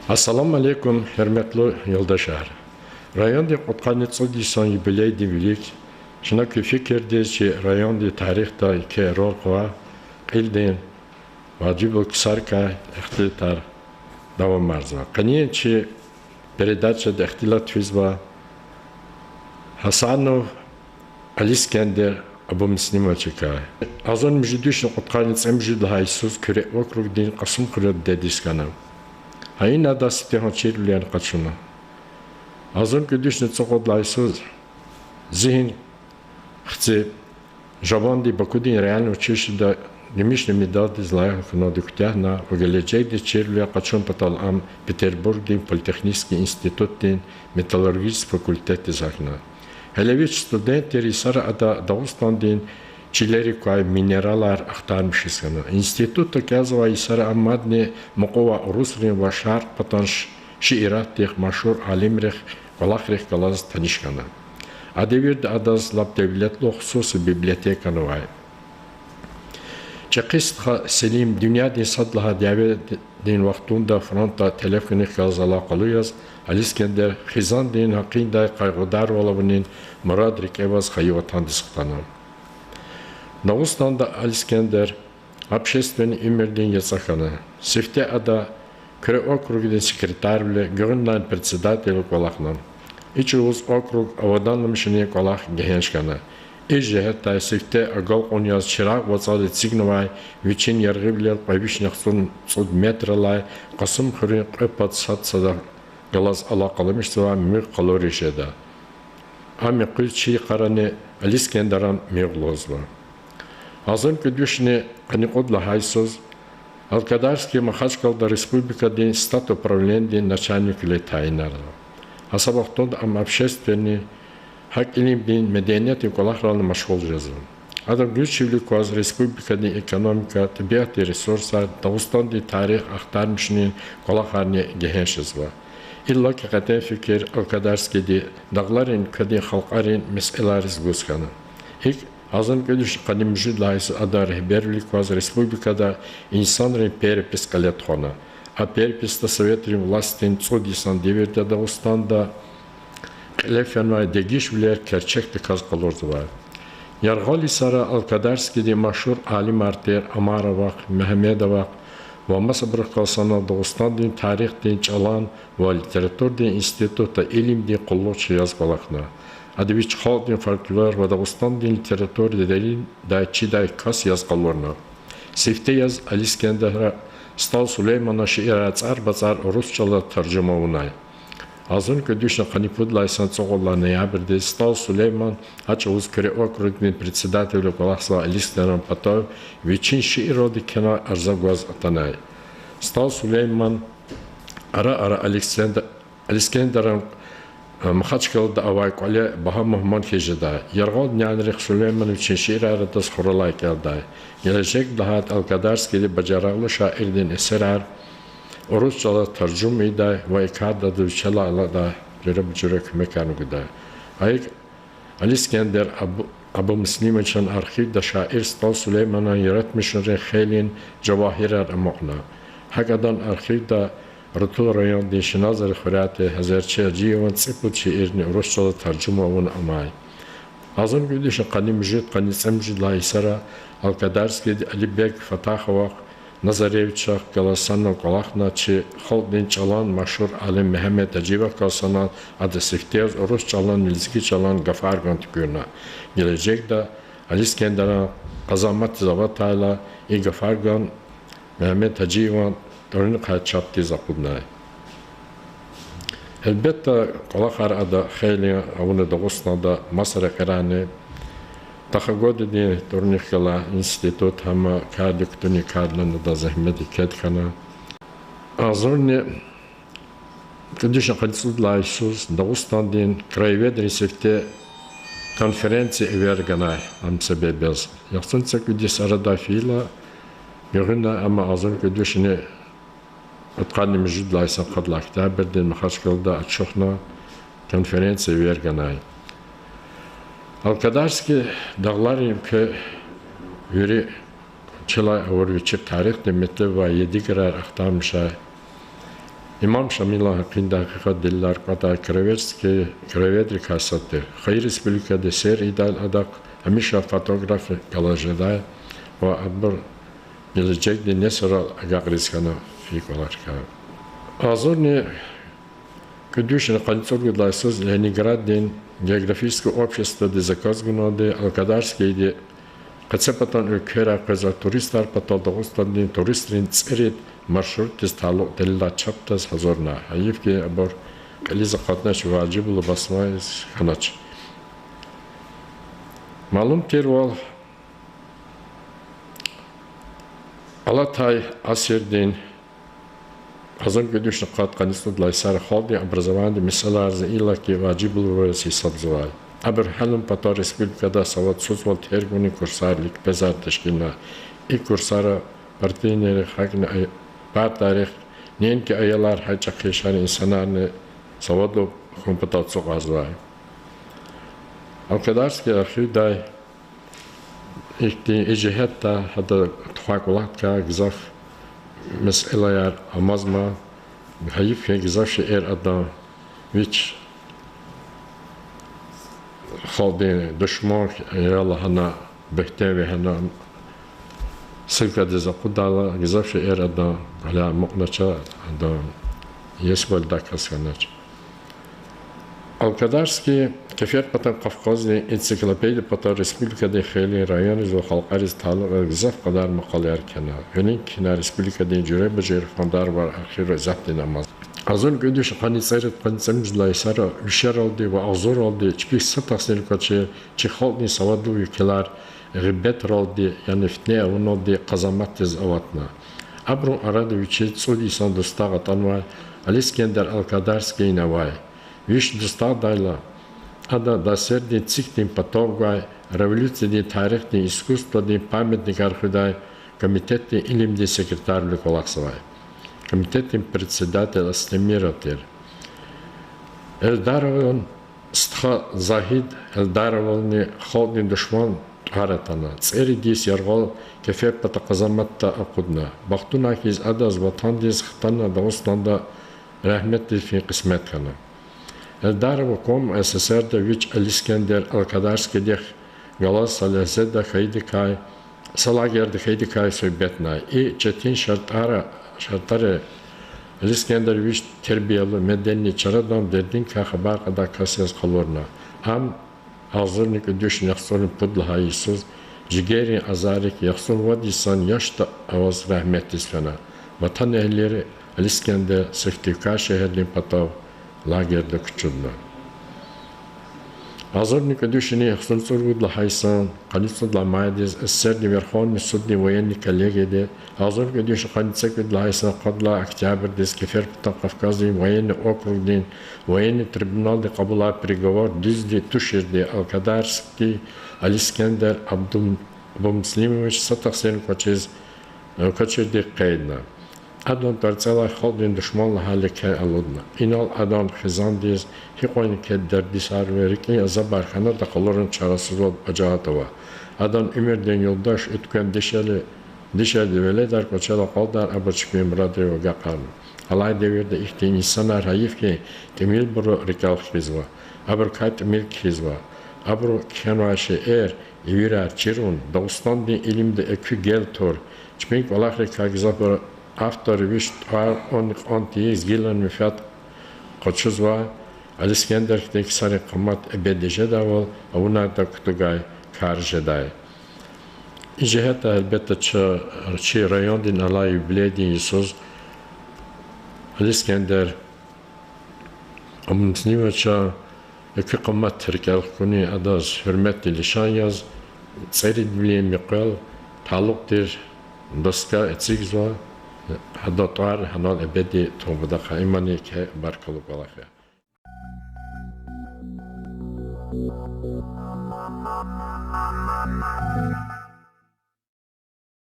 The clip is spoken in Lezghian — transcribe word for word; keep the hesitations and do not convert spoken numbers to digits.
Ассаламу алейкум, гьуьрметлу юлдашар! Райондин кьудкъанни цӀуд йисан юбилейдин вилик чна куь фикирдиз чи райондин тарихда еке роль къвай кьилдин важиблу ксарикай ихтилатар давамарзава. Къенин чи передачада ихтилат физва Гьасанов Алискендер Абумуслимовичакай. Агъзурни муьжуьд вишни кьудкъанни цӀемуьжуьд лагьай йисуз Куьре округдин Кьасумхуьруьн дидедиз хьана. Гьа ина адаз сифтегьан чирвилерни къачуна. Агъзурни кӀуьд вишни цӀукьуд лагьай йисуз Зигьин хци Жавандин Бакудин реальный училищеда гимишдин медалдиз лайих хьунвайди куьтягьна ва гележегда чирвилер къачун патал ам Петербургдин политехнический институтдин металлургический факультетдиз гьахьна. Гьеле вич студент тир йисара ада Дагъустандин чилерик квай минералар ахтармишиз хьана. Институтда кӀелзавай йисара ам мадни мукьувай урусрин ва Шаркь патан ш-, шииратдихъ, машгьур алимрихъ, кӀвалахрихъ галаз таниш хьана. А девирда адаз лап девлетлу хсуси библиотекани авай. ЧӀехи стха Селим дуьньядин сад лагьай дяведин вахтунда фронтда телеф хьунихъ галаз алакъалу яз, Алискендер хизандин гьакъиндай къайгъударвал авунин мурад рикӀе аваз хайи ватандиз хтана. Дагъустанда Алискендер общественный уьмуьрдин яцӀа хьана. Сифте ада Куьре округдин секретарвиле, гуьгъуьнлай председателвиле кӀвалахна. И чӀавуз округ аваданламишунин кӀвалах гегьенш хьана. И жигьетдай сифте агалкьун яз Чирагъ вацӀал эцигнавай вичин яргъивилел кьве вишни яхцӀурни цӀуд метралай Кьасумхуьруьн кьве пад сад сада галаз алакъаламишзавай муьгъ къалуриз жеда. Ам и къуьз чи йикъарани Алискендеран муьгъ лугьузва. Агъзурни кӀуьд вишни къанни кьуд лагьай йисуз Алкадарский Махачкъалада республикадин статуправленидин начальниквиле тайинарзава. Гьа са вахтунда ам общественный, гьакӀ илимдин, медениятдин кӀвалахрални машгъул жезва. Ада гуьзчивилик кваз республикадин экономика, тӀебиатдин ресурсар, Дагъустандин тарих ахтармишунин кӀвалахарни гегьенш жезва. Иллаки кьетӀен фикир Алкадарскийди дагъларин уьлкведин халкьарин месэлайриз гуз хьана. ИкӀ, агъзурни кӀуьд вишни къанни муьжуьд лагьай йисуз ада регьбервилик кваз республикада инсанрин перепись кьиле тухвана. А переписда советрин властдин цӀуд йисан девирда Дагъустанда кьиле фенвай дегишвилер керчекдаказ къалурзавай. Яргъал йисара Алкадарскийди машгьур алимар тир Омаровахъ, Мегьамедовахъ ва масабурухъ галаз санал Дагъустандин тарихдин, чӀалан ва литературадин институтда илимдин къуллугъчи яз кӀвалахна. Ада вич халкьдин фольклор ва Дагъустандин литературадин дериндай чидай кас яз къалурна. Сифте яз Алискендера СтӀал Сулейманан шиирар цӀар-бацӀар урус чӀалаз таржума авунай. Агъзурни кӀуьд вишни къанни пуд лагьай йисан цӀукьуд лагьай ноябрдиз СтӀал Сулейман, а чӀавуз Куьре округдин председателвиле кӀвалахзавай Алискендеран патав, вичин шиирралди кхьенвай арза гваз атанай. СтӀал Сулейман ара-ара Александр-, Алискендеран Махачкъалада авай кӀвале багьа мугьман хьиз жедай. Яргъал нянрихъ Сулейман вичин шиирар адаз хуралай кӀелдай. Гележегда лагьайтӀа Алкадарскийди бажарагълу шаирдин эсерар урус чӀалаз таржума ийидай ва и карда адаз вичелай алакьдай жуьреба-жуьре куьмекарни гудай. Гьа икӀ, Алискендер Абу-, Абумуслимовичан архивда шаир СтӀал Сулейманан яратмишунрин хейлин жавагьирар амукьна. ГьакӀ адан архивда Рутул райондин Шиназри хуьряй тир Гьазерчи Гьажиеван цӀипуд шиирни урус чӀалаз таржума авуна амай. Агъзурни кӀуьд вишни къанни муьжуьд, къанни цӀемуьжуьд лагьай йисара Алкадарскийди Алибег Фатаховахъ, Назаревичахъ галаз санал кӀвалахна чи халкьдин чӀалан машгьур алим Мегьамед Гьажиевахъ галаз санал ада сифте яз урус чӀаланни лезги чӀалан гафарган туькӀуьрна. Гележегда Алискендеран къазаматдиз аватайла, и гафарган Мегьамед Гьажиеван тӀварунихъай чапдиз акъуднай. Гьелбетда, кӀвалахар ада хейлин авуна Дагъустанда маса рекьерани, Тахо-Годидин тӀварунихъ галай институт, гьам кардик кутуна, и кардилани адан зегьмет екед хьана. Агъзурни кӀуьд вишни къанни цӀуд лагьай йисуз Дагъустандин краеведрин сифте конференция эвер ганай ам себеб яз. ЯхцӀурни цӀекӀуьд йис арадай фейила, гуьгъуьнай ам агъзурни кӀуьд вишни кьудкъанни муьжуьд лагьай йисан къад лагьай октябрдиз Махачкъалада ачухна, конференция эвер ганай. Алкадарский дагъларин уьлкве вири чилай авур вичи тарихдин метлеб авай ядигарар ахтармишай. Имам Шамилан гьакъиндай гьакъикъат делилар кӀандай краеведский, краеведрикай сад тир. Хайи республикада сер ийидай адахъ гьамиша фотограф галаз жедай ва абур гележегдин несилрал агакьариз хьана фейи кӀвалахрикай. Агъзурни кӀуьд вишни къанни цӀуругуд лагьай йисуз Ленинграддин географический обществоди заказ гуналди Алкадарскийди къецепатан уьлквейрай къвезвай туристар патал Дагъустандин туристрин цӀерид маршрутдиз талукь делилар чапдиз гьазурна. Гьайиф хьи, абур кьилиз акъатнач, важиблу басмайриз хьанач. Малум тирвал, алатай асирдин агъзурни кӀуьд вишни къад къанни цӀуд лагьай йисара халкьдин образованидин месэлайриз иллаки важиблубуруз гьисабзавай. Абурун гьялун патал республикада савадсузвал тергвални курсар, ликбезар тешкилна. И курсара партийный рехъ гьакӀни ай-, партарихъ неинки аялар, гьа чӀехи яшарин инсанарни савадлу хьун патал ацукьарзавай. Алкадарский архивдай ихьтин и жигьетдай гьада тухвай кӀвалахдикай гзаф месэлаяр амазма, гьайиф хьи, гзаф шейэр адан вич халкьдин душман я лагьана, буьгьтен вегьена, ссылкадиз акъудайла, гзаф шейэр адан гъиле амукьнач, адан иесивалди даказ хьанач. Алкадарский Кеферпатан Кавказдин энциклопедия патал республикадин хейлин районриз ва халкьариз талукь гзаф кьадар макъалаяр кхьена. Вилин кхьинар республикадин жуьреба-жуьре фондарвал архивра исятдани амаз. Агъзурни кӀуьд вишни къанни цӀерид, къанни цӀемуьжуьд лагьай йисара вишералди ва агъзурралди чпик са тахсир квачир чи халкьдин савадлу векилар гъибетралди, яни фитне авуналди къазаматдиз аватна. Абурун арада вичиз цӀуд йисан дустагъ атанвай Алискендер Алкадарский авай. Виш дустагъдайла ада ДАССР-дин ЦИК-дин патав гвай, революциядин тарихдин, искусстводин памятникар хуьдай комитетдин илимдин секретарвиле кӀвалахзавай. Комитетдин председатель Астемиров тир. Эльдарован стха Загьид Эльдаровални халкьдин душман тӀвар атана, цӀерид йис яргъал Кеферпата къазаматда акъудна. Бахтуна хьиз, адаз ватандиз хтана Дагъустанда рагьметдиз фин къисмет хьана. Эльдарова КОМССР-да вич Алискендер Алкадарскийдихъ галаз са легьзеда хьайидакай, са лагерьда хьайидакай суьгьбетнай. И четин шартӀара, шартӀари Алискендер вич тербиялу, медени, чарадан дердиникай хабар кьадай кас яз къалурна. Ам агъзурни кӀуьд вишни яхцӀурни пуд лагьай йисуз жигерин азаррик яхцӀурни вад йисан яшда аваз рагьметдиз фена. Ватанэгьлийри Алискендер Сыктывкар шегьердин патав лагерьда кучудна. Агъзурни кӀуьд вишни яхцӀурни цӀуругуд лагьай йисан къанни цӀуд лагьай майдиз СССР-дин Верховный суддин военный коллегияди агъзурни кӀуьд вишни къанни цӀекӀуьд лагьай йисан къад лагьай октябрдиз Кеферпатан Кавказдин военный округдин военный трибуналди кьабулай приговор дуьзди туширди Алкадарский Алискендер Абдум-, Абумуслимович са тахсирни квачиз, э, квачирди къейдна. Адан тӀварцӀелай халкьдин душман лагьай леке алудна. Инал адан хизандиз гьикьван еке дердисарвиле рикӀин азабар хьана да къалурун чарасузвал бажагьат ава. Адан уьмуьрдин юлдаш, уьтквем дишегьли-, дишегьли веледар кӀвачел акьалдай абур чпин мурадрив агакьарна. Алай девирда ихьтин инсанар, гьайиф хьи, тӀимилбуру рикӀел хкизва, абурукай тӀимил кхьизва, абуру кхьенвай шейэр, ивирар чирун, Дагъустандин илимда экуь гел тур, чпин кӀвалахрикай гзафбур автор виш тӀвар кьванни кьван тийиз гилан менфят къачузвай, Алискендер хьтин ксарин къамат эбеди жедайвал авунайтӀа кутугай кар жедай. И жигьетдай, гьелбетда, ча-, чи райондин алай юбилейдин йисуз Алискендер Абумуслимовича экуь къамат рикӀел хкунин, адаз гьуьрметдин лишан яз, цӀеридвилин муькъвел талукь тир доска эцигзава, гьадан тӀвар гьанал эбеди тун патахъай. Имани еке баркаллу кӀвалах я.